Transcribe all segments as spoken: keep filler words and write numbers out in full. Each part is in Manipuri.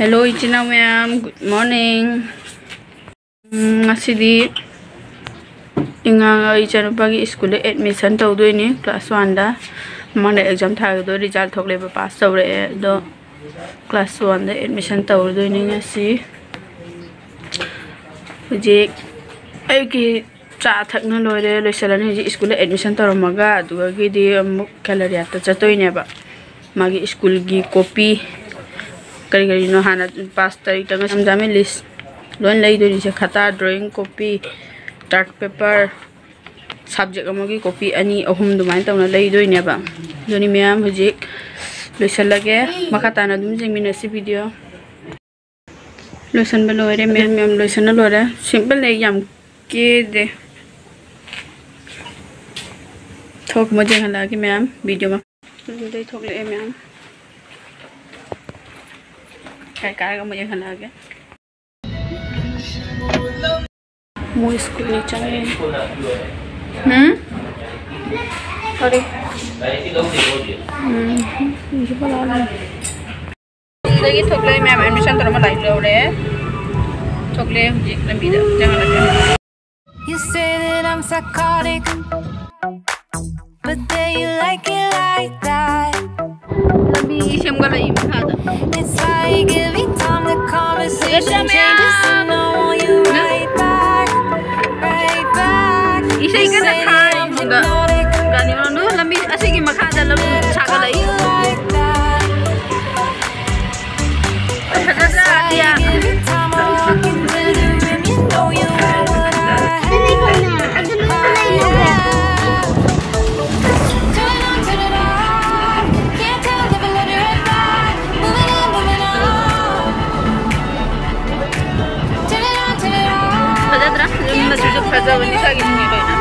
Hello ꯏꯆꯤꯟ ꯏꯅꯥꯎ ꯃꯌꯥꯝ, good morning. ꯎꯝ, ꯉꯁꯤꯗꯤ ꯑꯉꯥꯡ, ꯑꯩ ꯏꯆꯥꯅꯨꯄꯥꯒꯤ ꯁ꯭ꯀꯨꯜꯗ ꯑꯦꯗꯃꯤꯁꯟ ꯇꯧꯗꯣꯏꯅꯤ, ꯀ꯭ꯂꯥꯁ ꯋꯥꯟꯗ꯫ ꯃꯃꯥꯡꯗ ꯑꯦꯛꯖꯥꯝ ꯊꯥꯒꯗꯣꯏ ꯔꯤꯖꯜ ꯊꯣꯛꯂꯦꯕ, ꯄꯥꯁ ꯇꯧꯔꯛꯑꯦ꯫ ꯑꯗꯣ ꯀ꯭ꯂꯥꯁ ꯋꯥꯟꯗ ꯑꯦꯗꯃꯤꯁꯟ ꯇꯧꯔꯗꯣꯏꯅꯤ ꯉꯁꯤ꯫ ꯍꯧꯖꯤꯛ ꯑꯌꯨꯛꯀꯤ ꯆꯥ ꯊꯛꯅ ꯂꯣꯏꯔꯦ, ꯂꯣꯏꯁꯤꯜꯂꯅꯤ꯫ ꯍꯧꯖꯤꯛ ꯁ꯭ꯀꯨꯜꯗ ꯑꯦꯗꯃꯤꯁꯟ ꯇꯧꯔꯝꯃꯒ ꯑꯗꯨꯗꯒꯤꯗꯤ ꯑꯃꯨꯛ ꯀꯦꯂꯔꯤꯌꯥꯠꯇ ꯆꯠꯇꯣꯏꯅꯦꯕ꯫ ꯃꯥꯒꯤ ꯁ꯭ꯀꯨꯜꯒꯤ ꯀꯣꯄꯤ ꯀꯔꯤ ꯀꯔꯤꯅꯣ ꯍꯥꯟꯅ ꯄꯥꯁ ꯇꯥꯔꯤꯛꯇ ꯉꯁꯤ ꯂꯤꯁ ꯂꯣꯏ ꯂꯩꯗꯣꯏꯅꯤꯁꯦ꯫ ꯈꯇꯥ, drawing copy, chart paper, subject ꯑꯃꯒꯤ ꯀꯣꯄꯤ ꯑꯅꯤ ꯑꯍꯨꯝ ꯑꯗꯨꯃꯥꯏꯅ ꯇꯧꯅ ꯂꯩꯗꯣꯏꯅꯦꯕ꯫ ꯑꯗꯨꯅꯤ ꯃꯌꯥꯝ, ꯍꯧꯖꯤꯛ ꯂꯣꯏꯁꯤꯜꯂꯒꯦ꯫ ꯃꯈꯥ ꯇꯥꯅ ꯑꯗꯨꯝ ꯌꯦꯡꯃꯤꯟꯅꯁꯤ ꯚꯤꯗꯤꯑꯣ꯫ ꯂꯣꯏꯁꯤꯟꯕ ꯂꯣꯏꯔꯦ ꯃꯌꯥꯝ, ꯃꯌꯥꯝ ꯂꯣꯏꯁꯤꯟꯕ ꯂꯣꯏꯔꯦ꯫ ꯁꯤꯝꯄꯜ ꯂꯩ, ꯌꯥꯝ ꯀꯦꯗꯦ꯫ ꯊꯣꯛ ꯃꯣꯏ ꯌꯦꯡꯍꯜꯂꯛꯑꯒꯦ ꯃꯌꯥꯝ, ꯚꯤꯗꯤꯑꯣ ꯃ-, ꯑꯗꯨꯗꯩ ꯊꯣꯛꯂꯛꯑꯦ ꯃꯌꯥꯝ꯫ ꯀꯥꯏ ꯀꯥꯏꯔꯒ ꯑꯃꯨꯛ ꯌꯦꯡꯍꯜꯂꯛꯑꯒꯦ꯫ ꯃꯣꯏ ꯁ꯭ꯀꯨꯜꯗ ꯆꯪꯉꯦ꯫ ꯎꯝ? ꯀꯔꯤ? ꯎꯝ, ꯁꯤꯗꯒꯤ ꯊꯣꯛꯂꯛꯑꯦ ꯃꯌꯥꯝ, ꯑꯦꯗꯃꯤꯁꯟ ꯇꯧꯔꯝꯃ ꯂꯥꯏꯔꯤꯛ ꯂꯧꯔꯦ꯫ ꯊꯣꯛꯂꯛꯑꯦ ꯍꯧꯖꯤꯛ ꯂꯝꯕꯤꯗ ꯆꯪꯍꯜꯂꯛꯀꯦ꯫ You say that I'm psychotic, but then you like it like that. ꯂꯝꯕꯤ ꯁꯦꯝꯒꯠꯂꯛꯏ ꯃꯈꯥꯗ꯫ It's like every time the conversation changes, I know you right back, right back. ꯏꯁꯩ ꯀꯟꯅ ꯊꯥꯔꯤꯁꯤꯗ꯫ ꯒꯥꯔꯤ ꯃꯅꯨꯡꯗ ꯂꯝꯕꯤ ꯑꯁꯤꯒꯤ ꯃꯈꯥꯗ ꯂꯝꯕꯤ ꯁꯥꯒꯠꯂꯛꯏ꯫ ꯐꯖꯗ꯭ꯔꯥ, ꯑꯇꯤꯌꯥ? ꯐꯖꯗ꯭ꯔꯥ? ꯃꯆꯨꯁꯨ ꯐꯖꯕꯅꯤ, ꯏꯁꯥꯒꯤ ꯃꯤꯡꯅꯦ ꯂꯣꯏꯅ꯫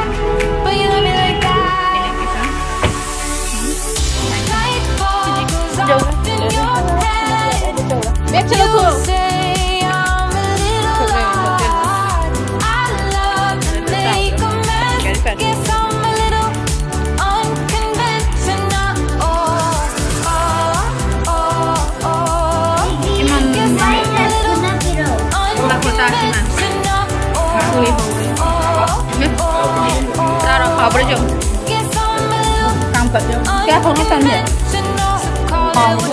ꯕꯦꯛꯁꯦ ꯂꯧꯊꯣꯛꯑꯣ꯫ ꯏꯃꯝ ꯆꯥꯔꯣ, ꯍꯥꯎꯕ꯭ꯔꯥ ꯌꯦꯡꯉꯨ꯫ ꯌꯥꯝ ꯀꯜꯂꯦ꯫ ꯀꯌꯥ ꯊꯣꯡꯅ ꯇꯝꯃꯦ? ꯍꯥꯎꯕ꯭ꯔꯥ?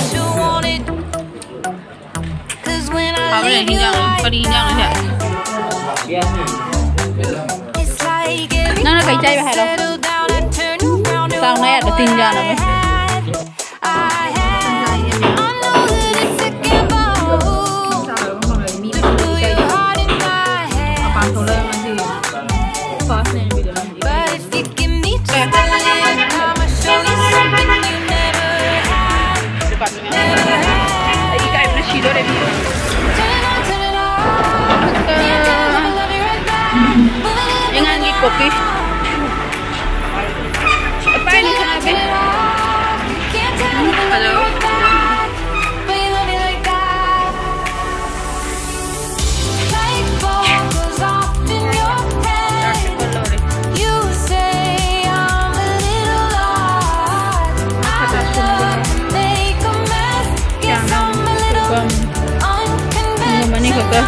ꯍꯥꯎꯕ꯭ꯔꯥ ꯌꯦꯡꯉꯨ, ꯍꯤꯟꯖꯥꯡ꯫ ꯀꯔꯤ ꯍꯤꯟꯖꯥꯡꯅꯣ ꯁꯦ? ꯅꯪꯅ ꯀꯩ ꯆꯥꯏꯕ ꯍꯥꯏꯔꯣ? ꯆꯥꯡ ꯉꯥ ꯌꯥꯗ ꯇꯤꯟ ꯌꯥꯅꯕ꯫ ꯑꯩ ꯏꯀꯥꯏꯕꯅ ꯁꯤꯗꯣꯔꯦ꯫ ꯑꯉꯥꯡꯒꯤ ꯀꯣꯐꯤ꯫ ꯄꯥꯏꯅꯨ ꯁꯅꯥꯕꯤ꯫ ꯍꯜꯂꯣ꯫ ꯃꯅꯤ ꯈꯛꯇ꯫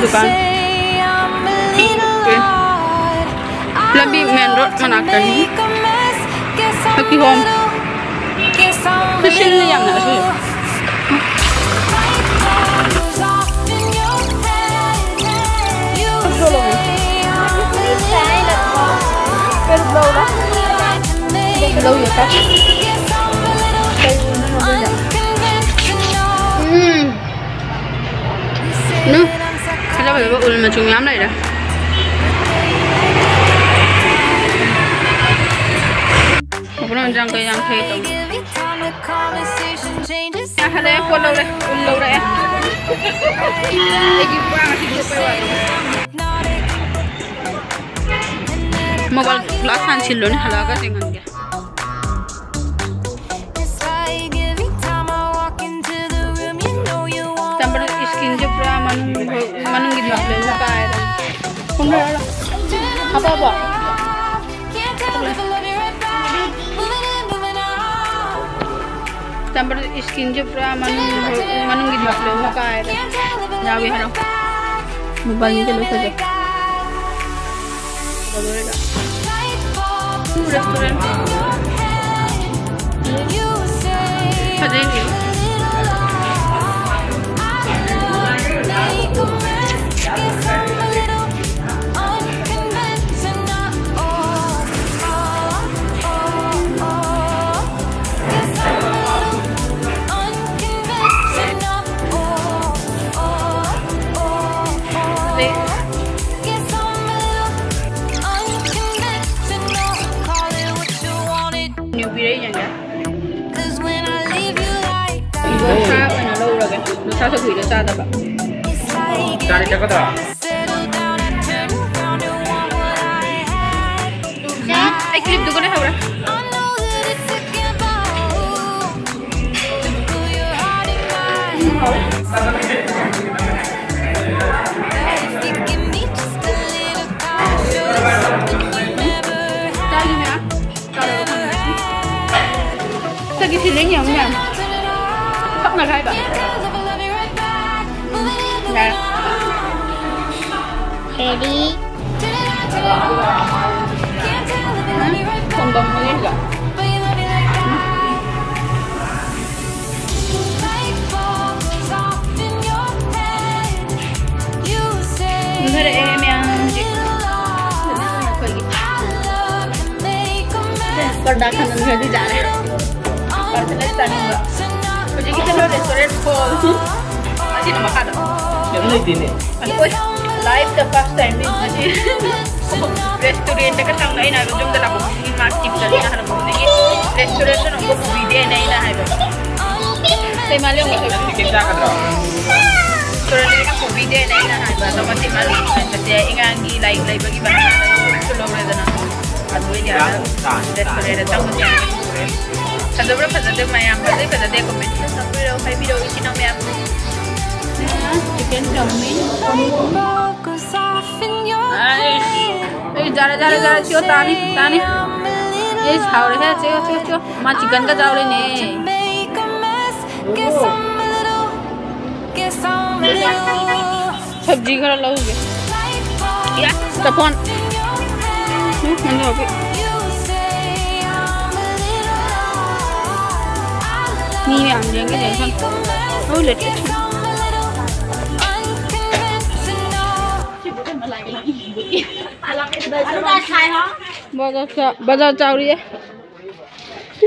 ꯗꯨꯀꯥꯟ꯫ ꯂꯝꯕꯤ main road ꯃꯅꯥꯛꯇꯅꯤ꯫ ꯀꯤꯍꯣꯝ꯫ ꯁꯤꯜꯂꯤ ꯌꯥꯝꯅ ꯑꯁꯤ꯫ ꯎꯝ꯫ ꯅꯨ꯫ ꯐꯖ ꯐꯖꯕ ꯎꯜ ꯃꯆꯨ ꯃꯌꯥꯝ ꯂꯩꯔꯦ꯫ ꯃꯄꯨꯟ ꯌꯥꯡꯈꯩ ꯌꯥꯡꯈꯩ ꯇꯧ꯫ Conversation changes. ꯍꯜꯂꯛꯑꯦ, ꯄꯣꯠ ꯂꯧꯔꯦ, ꯎꯜ ꯂꯧꯔꯛꯑꯦ꯫ ꯑꯩꯒꯤ ꯄꯨꯔꯥ ꯉꯁꯤ ꯊꯣꯛꯄꯩ ꯋꯥꯅꯤ꯫ Mobile glass ꯍꯥꯟꯅ ꯁꯤꯜꯂꯨꯅꯦ, ꯍꯜꯂꯛꯑꯒ ꯆꯦꯡꯍꯟꯒꯦ꯫ It's like every time I walk into the room, you know you want ꯆꯝꯕꯔ ꯏꯁꯀꯤꯟꯁꯦ ꯄꯨꯔꯥ ꯃꯅꯨꯡ, ꯃꯅꯨꯡꯒꯤ ꯂꯣꯏꯅ ꯀꯥꯏꯔꯦ꯫ ꯀꯨꯝꯊꯔꯛꯑꯣ꯫ ꯍꯥꯄꯛꯑꯕꯣ? Can't tell if I love you right back. Moving in, moving out. ꯆꯝꯕꯔ ꯏꯁꯀꯤꯟꯁꯦ ꯄꯨꯔꯥ ꯃꯅꯨꯡ, ꯃꯅꯨꯡꯒꯤ ꯂꯣꯏꯅ ꯀꯥꯏꯔꯦ꯫ ꯌꯥꯎꯋꯦ ꯍꯥꯏꯔꯣ꯫ ꯃꯣꯕꯥꯏꯜꯒꯤꯗ ꯂꯣꯏ ꯐꯖꯩ꯫ ꯔꯦꯁꯇꯨꯔꯦꯟ ꯐꯖꯩꯅꯦ꯫ ꯅ꯭ꯌꯨ ꯄꯤꯔꯛꯏꯁꯤꯡꯁꯦ꯫ ꯗꯣꯁꯥ ꯑꯣꯏꯅ ꯂꯧꯔꯒꯦ꯫ ꯗꯣꯁꯥ ꯁꯒꯨꯏꯗꯣ ꯆꯥꯗꯕ꯫ ꯆꯥꯔꯤ ꯆꯠꯀꯗ꯭ꯔꯣ? ꯎꯝ, ꯑꯩ ꯀ꯭ꯂꯤꯞꯇꯨꯒ ꯂꯩꯍꯧꯔꯦ꯫ ꯆꯥꯒꯤ ꯃꯌꯥꯝ꯫ ꯆꯥꯔꯒ ꯐꯪꯒꯅꯤ꯫ ꯆꯥꯒꯤ feeling ꯌꯦꯡꯉꯨ ꯃꯌꯥꯝ꯫ ꯄꯛꯅ ꯀꯥꯏꯕ꯫ ꯌꯥꯔꯦ꯫ Ready? ꯎꯝ? ꯊꯣꯡꯕ ꯃꯣꯏꯒ꯫ ꯀꯨꯝꯊꯔꯛꯑꯦ ꯃꯌꯥꯝ ꯍꯧꯖꯤꯛ꯫ ꯑꯩꯈꯣꯏꯒꯤ ꯄꯔꯗꯥ ꯈꯟꯖꯤꯟꯈ꯭ꯔꯗꯤ ꯌꯥꯔꯦ꯫ ꯄꯔꯗꯥ ꯆꯥꯅꯤꯡꯕ꯫ ꯍꯧꯖꯤꯛꯀꯤ ꯀꯩꯅꯣ restaurant ꯐꯣꯜ꯫ ꯑꯁꯤꯅ ꯃꯈꯥꯗ꯫ ꯀꯩꯝ ꯂꯩꯇꯦꯅꯦ꯫ ꯑꯗꯨ ꯑꯣꯏ, life ꯇ first time ꯅꯤ ꯉꯁꯤ꯫ Restaurant ꯇꯒ ꯆꯪꯉ ꯑꯩꯅ ꯌꯨꯝꯗ ꯂꯥꯛꯄ ꯈꯨꯗꯤꯡꯒꯤ ꯃꯥ tip ꯆꯠꯂꯦꯅ ꯍꯜꯂꯛꯄ ꯈꯨꯗꯤꯡꯒꯤ꯫ Restoration ꯑꯃꯨꯛꯀ ꯄꯨꯕꯤꯗꯦꯅ ꯑꯩꯅ ꯍꯥꯏꯕ꯫ ꯁꯦ, ꯃꯥ ꯂꯦꯡꯉꯣ, ꯁꯦ꯫ ꯆꯤꯛꯀꯟ ꯆꯥꯒꯗ꯭ꯔꯣ? Restoration ꯑꯃꯨꯛꯀ ꯄꯨꯕꯤꯗꯦꯅ ꯑꯩꯅ ꯍꯥꯏꯕ꯫ ꯑꯗꯣ ꯃꯁꯤ ꯃꯥ ꯂꯦꯡꯉꯣ ꯍꯥꯏꯕꯁꯦ ꯑꯉꯥꯡꯒꯤ ꯂꯥꯏꯔꯤꯛ ꯂꯩꯕꯒꯤ ꯃꯇꯥꯡꯗꯁꯨ ꯂꯧꯔꯦꯗꯅ꯫ ꯑꯗꯨ ꯑꯩꯅ ꯆꯥ, ꯆꯥ, ꯆꯥ꯫ Restoration ꯆꯪꯕꯁꯦ ꯌꯥꯝ ꯐꯖꯕ꯭ꯔꯥ ꯐꯖꯗꯦ ꯃꯌꯥꯝ ꯐꯖꯩ ꯐꯖꯗꯦ comment ꯇꯝꯕꯤꯔꯛꯑꯣ, ꯍꯥꯏꯕꯤꯔꯛꯑꯣ ꯏꯆꯤꯟ ꯏꯅꯥꯎ ꯃꯌꯥꯝ꯫ Chicken chow mein. ꯑꯩ, ꯑꯩ, ꯖꯥꯔꯦ, ꯖꯥꯔꯦ, ꯖꯥꯔꯦ, ꯁꯤꯌꯣ, ꯇꯥꯅꯤ, ꯇꯥꯅꯤ꯫ ꯑꯩ ꯁꯥꯎꯔꯦꯍꯦ, ꯆꯦꯌꯣ, ꯆꯦꯌꯣ, ꯆꯦꯌꯣ꯫ ꯃꯥ ꯆꯤꯛꯀꯟꯒ ꯆꯥꯎꯔꯦꯅꯦ꯫ ꯁꯕꯖꯤ ꯈꯔ ꯂꯧꯒꯦ꯫ ꯌꯥ, ꯆꯐꯣꯟ꯫ ꯎꯝ, ꯅꯪ ꯍꯧꯖꯤꯛ꯫ ꯃꯤ ꯃꯌꯥꯝ ꯌꯦꯡꯒꯦ, ꯌꯦꯡꯁꯪ꯫ ꯂꯣꯏ ꯂꯩꯇ꯭ꯔꯦ꯫ ꯕꯖꯥꯔ ꯆꯥ-, ꯕꯖꯥꯔ ꯆꯥꯎꯔꯤꯌꯦ꯫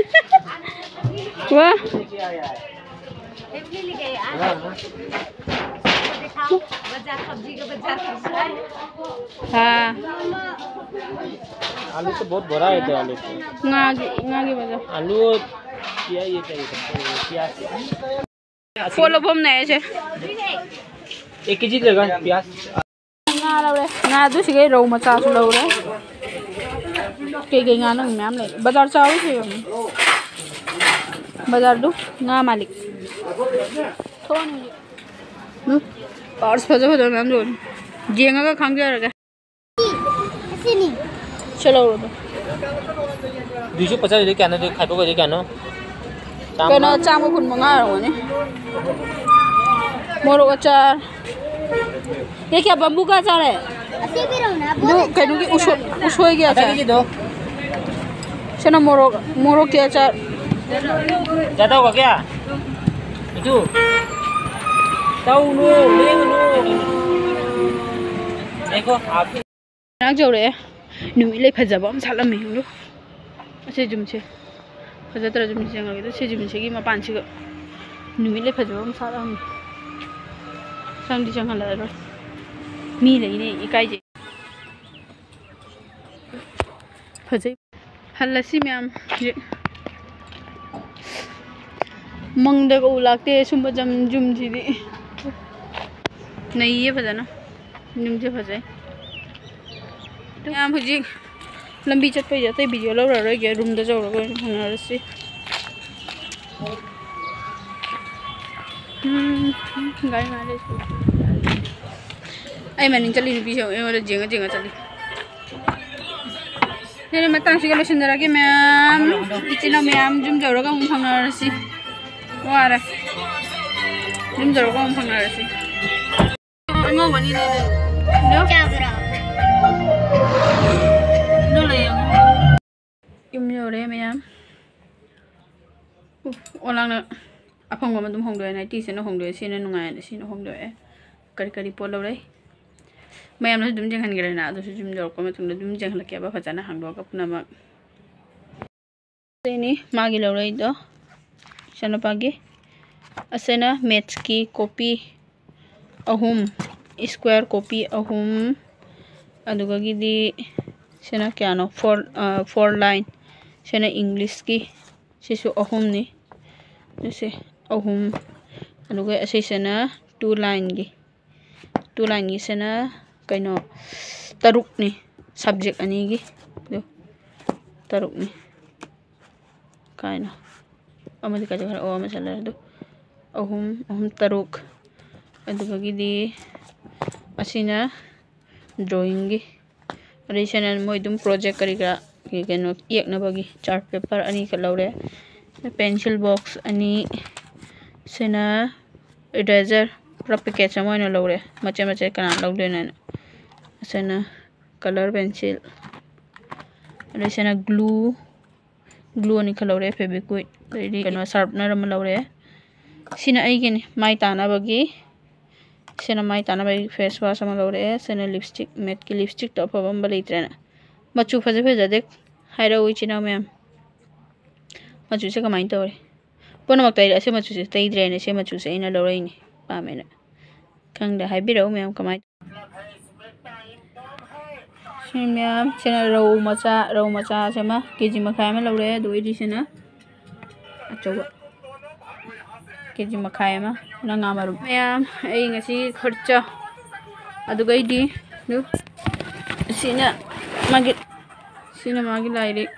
ꯋꯥ꯫ हाँ। आलू तो बहुत बड़ा है, तो आलू तो। ꯉꯥꯒꯤ, ꯉꯥꯒꯤ ꯕꯖꯥꯔ꯫ आलू, प्याज, ये चाहिए, प्याज। ꯄꯣꯠ ꯂꯧꯐꯝꯅꯦ ꯑꯩꯁꯦ꯫ एक केजी लेगा प्याज। ꯉꯥ ꯂꯧꯔꯦ꯫ ꯉꯥ ꯑꯗꯨ ꯁꯤꯒꯩ ꯔꯧ ꯃꯆꯥꯁꯨ ꯂꯧꯔꯦ꯫ ꯀꯩꯀꯩ ꯉꯥꯅꯣ ꯃꯌꯥꯝ ꯂꯩ꯫ ꯕꯖꯥꯔ ꯆꯥꯎꯋꯤ ꯁꯤ ꯌꯦꯡꯉꯨ꯫ ꯕꯖꯥꯔꯗꯨ ꯉꯥ ꯃꯥꯂꯤꯛ꯫ ꯊꯣꯛꯑꯅꯤ ꯍꯧꯖꯤꯛ꯫ ꯎꯝ꯫ Purse ꯐꯖ ꯐꯖꯕ ꯃꯌꯥꯝ ꯌꯣꯜꯂꯤ꯫ ꯌꯦꯡꯉꯒ ꯈꯪꯖꯔꯒꯦ꯫ ꯑꯁꯤꯅꯤ꯫ ꯁꯤ ꯂꯧꯔꯣ ꯑꯗꯨ꯫ ꯗꯨꯏꯁꯨ ꯄꯆꯥꯏꯗꯨꯗꯤ ꯀꯌꯥꯅꯣ? ꯑꯗꯨ ꯈꯥꯏꯗꯣꯛꯈ꯭ꯔꯗꯤ ꯀꯌꯥꯅꯣ? ꯆꯥꯝꯃ꯫ ꯀꯩꯅꯣ, ꯆꯥꯝꯃ ꯀꯨꯟ ꯃꯉꯥ ꯑꯣꯏꯔꯝꯒꯅꯤ꯫ ꯃꯣꯔꯣꯛ ꯑꯆꯥꯔ꯫ ये क्या बम्बू का अचार है? ꯑꯁꯤ ꯄꯤꯔꯛꯎꯅ, ꯑꯗꯨ ꯀꯩꯅꯣꯒꯤ ꯎꯁꯣꯏ, ꯎꯁꯣꯏꯒꯤ ꯑꯆꯥꯔ꯫ ꯑꯗꯒꯤꯗꯣ꯫ ꯁꯤꯅ ꯃꯣꯔꯣꯛ, ꯃꯣꯔꯣꯛꯀꯤ ꯑꯆꯥꯔ꯫ ज़्यादा होगा क्या? ꯏꯇꯨ꯫ ꯇꯧꯅꯨ, ꯂꯦꯡꯒꯅꯨ꯫ देखो, आप ꯉꯔꯥꯡ ꯌꯧꯔꯛꯑꯦ꯫ ꯅꯨꯃꯤꯠ ꯂꯩ ꯐꯖꯕ ꯑꯃ ꯁꯥꯠꯂꯝꯃꯦ, ꯌꯦꯡꯉꯨ꯫ ꯑꯁꯤ ꯌꯨꯝꯁꯦ꯫ ꯐꯖꯗ꯭ꯔꯁꯨ ꯃꯤꯡꯁꯦꯜ ꯌꯦꯡꯉꯒꯦ꯫ ꯁꯤ ꯌꯨꯝꯁꯤꯒꯤ ꯃꯄꯥꯟꯁꯤꯒ ꯅꯨꯃꯤꯠ ꯂꯩ ꯐꯖꯕ ꯑꯃ ꯁꯥꯠꯂꯝꯃꯦ꯫ ꯆꯪꯗꯤ ꯆꯪꯍꯜꯂꯛꯑꯔꯣꯏ꯫ ꯃꯤ ꯂꯩꯅꯦ, ꯏꯀꯥꯏꯖꯩ꯫ ꯐꯖꯩ꯫ ꯍꯜꯂꯁꯤ ꯃꯌꯥꯝ ꯍꯧꯖꯤꯛ꯫ ꯃꯪꯗꯒ ꯎ ꯂꯥꯛꯇꯦ ꯁꯨꯝꯕ ꯖꯝ ꯖꯨꯝꯁꯤꯗꯤ꯫ ꯅꯩꯌꯦ ꯐꯖꯅ꯫ ꯌꯨꯝꯁꯦ ꯐꯖꯩ꯫ ꯃꯌꯥꯝ ꯍꯧꯖꯤꯛ ꯂꯝꯕꯤ ꯆꯠꯄꯩꯁꯦ ꯑꯇꯩ ꯚꯤꯗꯤꯑꯣ ꯂꯧꯔꯔꯣꯏꯒꯦ, ꯔꯨꯝꯗ ꯌꯧꯔꯒ ꯑꯣꯏꯅ ꯐꯪꯅꯔꯁꯤ꯫ ꯎꯝ, ꯒꯥꯔꯤ ꯉꯥꯏꯔꯦ꯫ ꯑꯩ ꯃꯅꯤꯡ ꯆꯠꯂꯤ ꯅꯨꯄꯤꯁꯦ ꯑꯩꯉꯣꯟꯗ ꯌꯦꯡꯉ ꯌꯦꯡꯉ ꯆꯠꯂꯤ꯫ ꯁꯤꯅ ꯃꯇꯥꯡꯁꯤꯒ ꯂꯣꯏꯁꯤꯟꯖꯔꯒꯦ ꯃꯌꯥꯝ꯫ ꯏꯆꯤꯟ ꯏꯅꯥꯎ ꯃꯌꯥꯝ ꯌꯨꯝ ꯌꯧꯔꯒ ꯑꯃꯨꯛ ꯐꯪꯅꯔꯁꯤ꯫ ꯋꯥꯔꯦ꯫ ꯌꯨꯝ ꯌꯧꯔꯒ ꯑꯃꯨꯛ ꯐꯪꯅꯔꯁꯤ꯫ ꯑꯉꯧꯕꯅꯤꯅꯦ꯫ ꯆꯥꯕ꯭ꯔꯣ? ꯑꯗꯨ ꯂꯩ ꯑꯉꯧꯕ꯫ ꯌꯨꯝ ꯌꯧꯔꯦ ꯃꯌꯥꯝ꯫ ꯎꯐ, ꯑꯣꯂꯥꯡꯅ ꯑꯐꯪꯕ ꯑꯃ ꯑꯗꯨꯝ ꯍꯣꯡꯗꯣꯛꯑꯦ꯫ ꯅꯥꯏꯇꯤꯁꯤꯅ ꯍꯣꯡꯗꯣꯛꯑꯦ, ꯁꯤꯅ ꯅꯨꯡꯉꯥꯏꯌꯦꯅ ꯁꯤꯅ ꯍꯣꯡꯗꯣꯛꯑꯦ꯫ ꯀꯔꯤ ꯀꯔꯤ ꯄꯣꯠ ꯂꯧꯔꯛꯏ? ꯃꯌꯥꯝꯅꯁꯨ ꯑꯗꯨꯝ ꯌꯦꯡꯍꯟꯈ꯭ꯔꯦꯅ, ꯑꯗꯨꯁꯨ ꯌꯨꯝ ꯌꯧꯔꯛꯄ ꯃꯇꯨꯡꯗ ꯑꯗꯨꯝ ꯌꯦꯡꯍꯜꯂꯛꯀꯦꯕ ꯐꯖꯅ ꯍꯥꯡꯗꯣꯛꯑꯒ ꯄꯨꯝꯅꯃꯛ꯫ ꯁꯤꯅꯤ ꯃꯥꯒꯤ ꯂꯧꯔꯛꯏꯗꯣ, ꯏꯆꯥꯅꯨꯄꯥꯒꯤ꯫ ꯑꯁꯤꯅ ꯃꯦꯠꯁꯀꯤ ꯀꯣꯄꯤ ꯑꯍꯨꯝ, ꯁ꯭ꯀ꯭ꯋꯦꯔ ꯀꯣꯄꯤ ꯑꯍꯨꯝ, ꯑꯗꯨꯒꯒꯤꯗꯤ ꯁꯤꯅ ꯀꯌꯥꯅꯣ? ꯐꯣꯔ, ꯑ, ꯐꯣꯔ ꯂꯥꯏꯟ꯫ ꯁꯤꯅ ꯏꯪꯂꯤꯁꯀꯤ, ꯁꯤꯁꯨ ꯑꯍꯨꯝꯅꯤ꯫ ꯁꯤ ꯑꯍꯨꯝ꯫ ꯑꯗꯨꯒ ꯑꯁꯤꯁꯤꯅ ꯇꯨ ꯂꯥꯏꯟꯒꯤ꯫ ꯇꯨ ꯂꯥꯏꯟꯒꯤꯁꯤꯅ ꯀꯩꯅꯣ, ꯇꯔꯨꯛꯅꯤ꯫ ꯁꯕꯖꯦꯛ ꯑꯅꯤꯒꯤ꯫ ꯑꯗꯨ ꯇꯔꯨꯛꯅꯤ꯫ ꯀꯥꯏꯅꯣ? ꯑꯃꯗꯤ ꯀꯥꯏ ꯆꯠꯈ꯭ꯔꯦ? ꯑꯣ, ꯑꯃ ꯆꯠꯂꯦ꯫ ꯑꯗꯨ ꯑꯍꯨꯝ, ꯑꯍꯨꯝ, ꯇꯔꯨꯛ꯫ ꯑꯗꯨꯗꯒꯤꯗꯤ ꯑꯁꯤꯅ ꯗ꯭ꯔꯣꯌꯤꯡꯒꯤ꯫ ꯑꯗꯩ ꯁꯤꯅ ꯃꯣꯏ ꯑꯗꯨꯝ ꯄ꯭ꯔꯣꯖꯦꯛ ꯀꯔꯤ ꯀꯔꯥ ꯀꯩꯅꯣ ꯌꯦꯛꯅꯕꯒꯤ ꯆꯥꯔꯠ ꯄꯦꯄꯔ ꯑꯅꯤꯈꯛ ꯂꯧꯔꯦ꯫ ꯄꯦꯟꯁꯤꯜ ꯕꯣꯛꯁ ꯑꯅꯤ꯫ ꯁꯤꯅ ꯏꯔꯦꯖꯔ ꯄꯨꯔꯥ ꯄꯦꯀꯦꯖ ꯑꯃ ꯑꯣꯏꯅ ꯂꯧꯔꯦ꯫ ꯃꯆꯦꯠ ꯃꯆꯦꯠ ꯀꯅꯥ ꯂꯧꯗꯣꯏꯅꯣ ꯍꯥꯏꯅ꯫ ꯁꯤꯅ ꯀꯂꯔ ꯄꯦꯟꯁꯤꯜ꯫ ꯑꯗꯩ ꯁꯤꯅ ꯒ꯭ꯂꯨ꯫ ꯒ꯭ꯂꯨ ꯑꯅꯤꯈꯛ ꯂꯧꯔꯦ, ꯐꯦꯕꯤꯀ꯭ꯋꯤꯛ, ꯑꯗꯩꯗꯤ ꯀꯩꯅꯣ, ꯁꯥꯔꯞꯅꯔ ꯑꯃ ꯂꯧꯔꯦ꯫ ꯁꯤꯅ ꯑꯩꯒꯤꯅꯤ, ꯃꯥꯏ ꯇꯥꯅꯕꯒꯤ꯫ ꯁꯤꯅ ꯃꯥꯏ ꯇꯥꯅꯕꯒꯤ ꯐꯦꯁ ꯋꯥꯁ ꯑꯃ ꯂꯧꯔꯛꯑꯦ꯫ ꯁꯤꯅ ꯂꯤꯞꯁꯇꯤꯛ, ꯃꯦꯠꯀꯤ ꯂꯤꯞꯁꯇꯤꯛꯇꯣ ꯑꯐꯕ ꯑꯃ ꯂꯩꯇ꯭ꯔꯦꯅ꯫ ꯃꯆꯨ ꯐꯖ ꯐꯖꯗꯦ, ꯍꯥꯏꯔꯛꯎ ꯏꯆꯤꯟ ꯏꯅꯥꯎ ꯃꯌꯥꯝ꯫ ꯃꯆꯨꯁꯦ ꯀꯃꯥꯏꯅ ꯇꯧꯔꯦ? ꯄꯨꯝꯅꯃꯛ ꯇꯩꯔꯦ꯫ ꯑꯁꯤ ꯃꯆꯨꯁꯦ ꯇꯩꯗ꯭ꯔꯦꯅꯦ꯫ ꯁꯤ ꯃꯆꯨꯁꯦ ꯑꯩꯅ ꯂꯧꯔꯛꯏꯅꯦ, ꯄꯥꯝꯃꯦꯅ꯫ ꯈꯪꯗꯦ, ꯍꯥꯏꯕꯤꯔꯛꯎ ꯃꯌꯥꯝ ꯀꯃꯥꯏꯅ ꯁꯤ ꯃꯌꯥꯝ, ꯁꯤꯅ ꯔꯧ ꯃꯆꯥ, ꯔꯧ ꯃꯆꯥꯁꯦ ꯑꯃ ꯀꯦ ꯖꯤ ꯃꯈꯥꯏ ꯑꯃ ꯂꯧꯔꯦ꯫ ꯑꯗꯨ ꯑꯣꯏꯗꯤ ꯁꯤꯅ ꯑꯆꯧꯕ꯫ ꯀꯦ ꯖꯤ ꯃꯈꯥꯏ ꯑꯃ꯫ ꯅꯪ ꯉꯥ ꯃꯔꯨꯝ ꯃꯌꯥꯝ꯫ ꯑꯩ ꯉꯁꯤ ꯈꯨꯠꯆ ꯑꯗꯨꯒ ꯑꯩꯗꯤ ꯑꯗꯨ ꯁꯤꯅ ꯃꯥꯒꯤ ꯁꯤꯅ ꯃꯥꯒꯤ ꯂꯥꯏꯔꯤꯛ꯫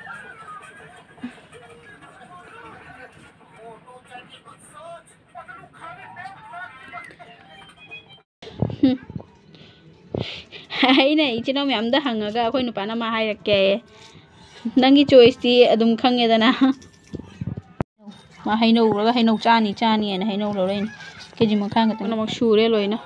ꯑꯩꯅ ꯏꯆꯤꯟ ꯏꯅꯥꯎ ꯃꯌꯥꯝꯗ ꯍꯪꯉꯒ ꯑꯩꯈꯣꯏ ꯅꯨꯄꯥꯅ ꯃꯥ ꯍꯥꯏꯔꯛꯀꯦ꯫ ꯅꯪꯒꯤ ꯆꯣꯏꯁꯇꯤ ꯑꯗꯨꯝ ꯈꯪꯉꯦꯗꯅ꯫ ꯃꯥ ꯍꯩꯅꯧ ꯎꯔꯒ ꯍꯩꯅꯧ ꯆꯥꯅꯤ ꯆꯥꯅꯤꯅ ꯍꯩꯅꯧ ꯂꯧꯔꯛꯏꯅꯦ꯫ ꯀꯦ ꯖꯤ ꯃꯈꯥꯏ ꯈꯛꯇꯪ꯫ ꯄꯨꯝꯅꯃꯛ ꯁꯨꯔꯦ ꯂꯣꯏꯅ꯫